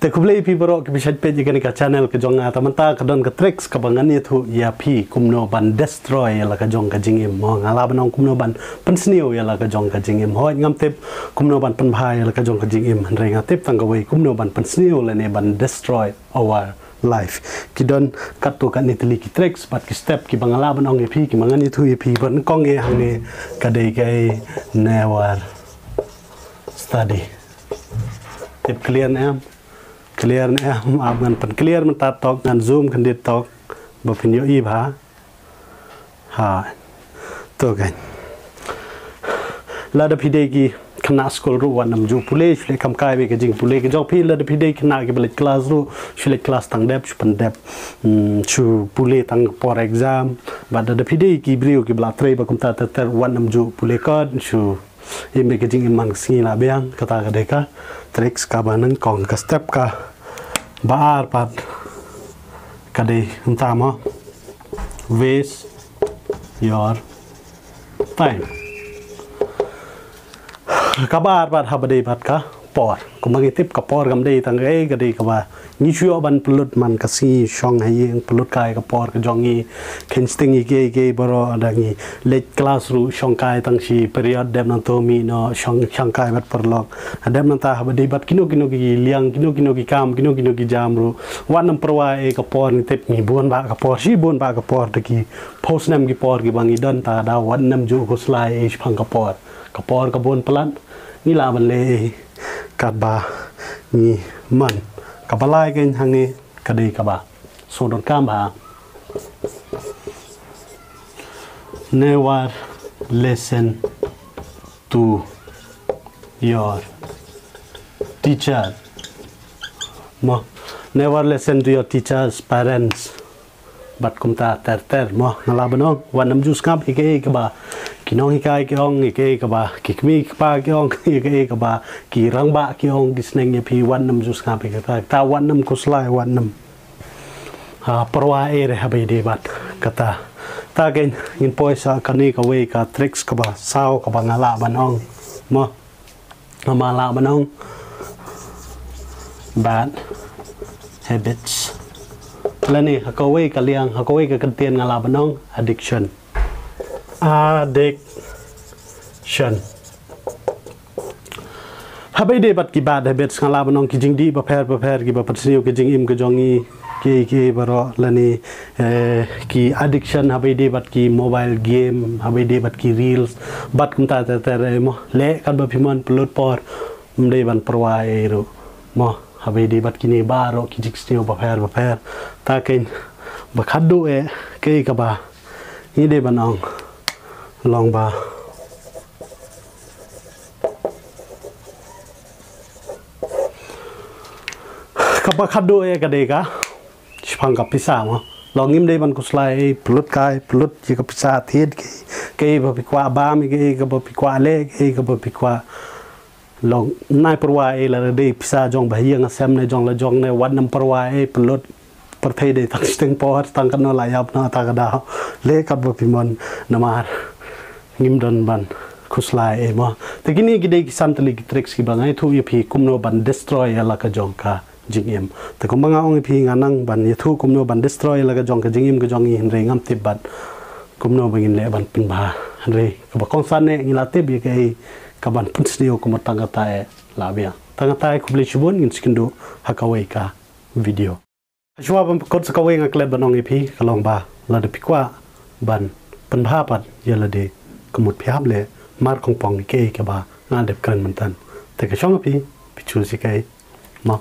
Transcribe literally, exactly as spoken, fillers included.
Te khublei ïa phi baroh ki ba shait peit ïa kane ka channel ka jong nga. Te mynta ka don ka tricks kaba ngan ïathuh ïa phi kumno ban destroy ïa la ka jong ka jingim mo. Nga lah ban ong kumno ban pynsniew ïa la ka jong ka jingim. Hooid ngam tip kumno ban pynbha ïa la ka jong ka jingim. Hynrei nga tip tang kawei kumno ban pynsniew lane ban destroy our life. Ki don katto katne tylli ki tricks bad ki step kiba nga lah ban ong ïa phi, kiba ngan ïathuh ïa phi, ban kong ïa hangne ka dei kaei, never study. Tip clear ne em? Clear ne em? Ap ngan pyn clear mynta tok, ngan zoom khyndiat tok ba phin ïohi bha. Ha. To kan. Lada phi dei ki khynnah skul ruh wat nym ju pule, shu leit kam kai beit ka jingpule ka jong phi. Lada phi dei khynnah kiba leit klas ruh, shu leit klas tang dep, shu pyndep. Hmm, shu pule tang por exam. Bad lada phi dei ki briew kiba la trei ba kumta ter ter, wat nym ju pule kot, shu im beit ka jingim man ka sngi la biang. Kata ka dei ka tricks kaba nyngkong. Ka step kaba ar pat ka dei kumta mo. Waste your time. Kaba ar pat haba dei bad ka por. Kumba ngi tip ka por kam dei tang kaei, ka dei kaba ngi shu ïoh ban pynlut man ka sngi, shong ha ïing, pynlut kai ka por ka jong ngi, khein sting ïa kiei kiei baroh, da ngi leit klas ruh shong kai tang shi period, dep nangto mih noh shong, shong kai bad paralok. Dep nangta haba dei bad kino kino ki liang, kino kino ki kam, kino kino ki jam ruh, wat nym pyrwa ei ka por. Ngi tip ngi bun bah ka por, shibun bah ka por, da ki phew snem ki por kiba ngi don, ta da wat nym ju khuslai ei shaphang ka por. Ka por ka bun palat, ngi lah ban leh ei katba ngi mon. Kaba lai kein hangne ka dei kaba sngewdonkam bha. Never listen to your teacher. Mo, never listen to your teachers, parents. Bad kumta ter ter mo, nga lah ban ong, wat nym ju sngap ïa kaei kaba ki nonghikai ki ong, ïa kaei kaba ki kmie ki kpa ki ong, ïa kaei kaba ki rangbah ki ong, ki sneng ïa phi, wat nym ju sngap ïa kata, kata wat nym khuslai, wat nym, ah, pyrwa ei re haba ïadei bad kata. Ta kein ngin poi sha kane kawei ka tricks kaba saw kaba nga lah ban ong mo. Nga lah ban ong bad habits. Lane ha kawei ka liang, ha kawei ka kyntien nga lah ban ong addiction. Addiction. Haba ïadei bad ki bad habits nga lah ban ong ki jingdih bapher bapher kiba pynsniew ka jingim ka jong ngi, kiei kiei baroh, lane, eh, ki addiction haba ïadei bad ki mobile game, haba ïadei bad ki reels, bad kumta ter ter ei mo. Leh katba phi mon, pynlut por, ym dei ban pyrwa ei ruh mo. Haba ïadei bad kine baroh ki jingsniew bapher bapher, ta kein ba khatduh eh, kaei kaba ngi dei ban ong, long ba kaba khatduh eh ka dei ka shaphang ka pisa mo. Long ngim dei ban khuslai ei, pynlut kai, pynlut ïa ka pisa thied, kaei, kaei ba phi kwah bam, kaei kaba phi kwah leh, kaei kaba phi kwah long. Nai pyrwa ei lada dei pisa jong ba ha ïing ha sem ne jong la jong ne, wat nym pyrwa ei, pynlut. Pyrthei dei tang shiteng por, tang katno la ïap noh, ta ka daw leh katba phi mon, namar ngim don ban khuslai ei mo. Te kine ki dei ki san tylli ki tricks kiba nga ïathuh ïa phi kumno ban destroy ïa la ka jong ka jingim. Te kumba nga ong ïa phi, nga nang ban ïathuh kumno ban destroy ïa la ka jong ka jingim ka jong ngi, hynrei ngam tip bad kumno ba ngin leh ban pynbha. Hynrei kaba kongsan eh ngi la tip ïa kaei kaban pynsniew, kumba tang kata eh la biang. Tang kata eh, khublei shibun, ngin sa ïakynduh ha kawei ka video. Shuwa ban pynkut sa kawei, nga klet ban ong ïa phi, ka long ba lada phi kwah ban pynbha pat ïa lade ka mut phi hap leh markongpong ïa kaei kaba nga dep kren mynta. Te ka shong ha phi, phi choose ïa kaei mo.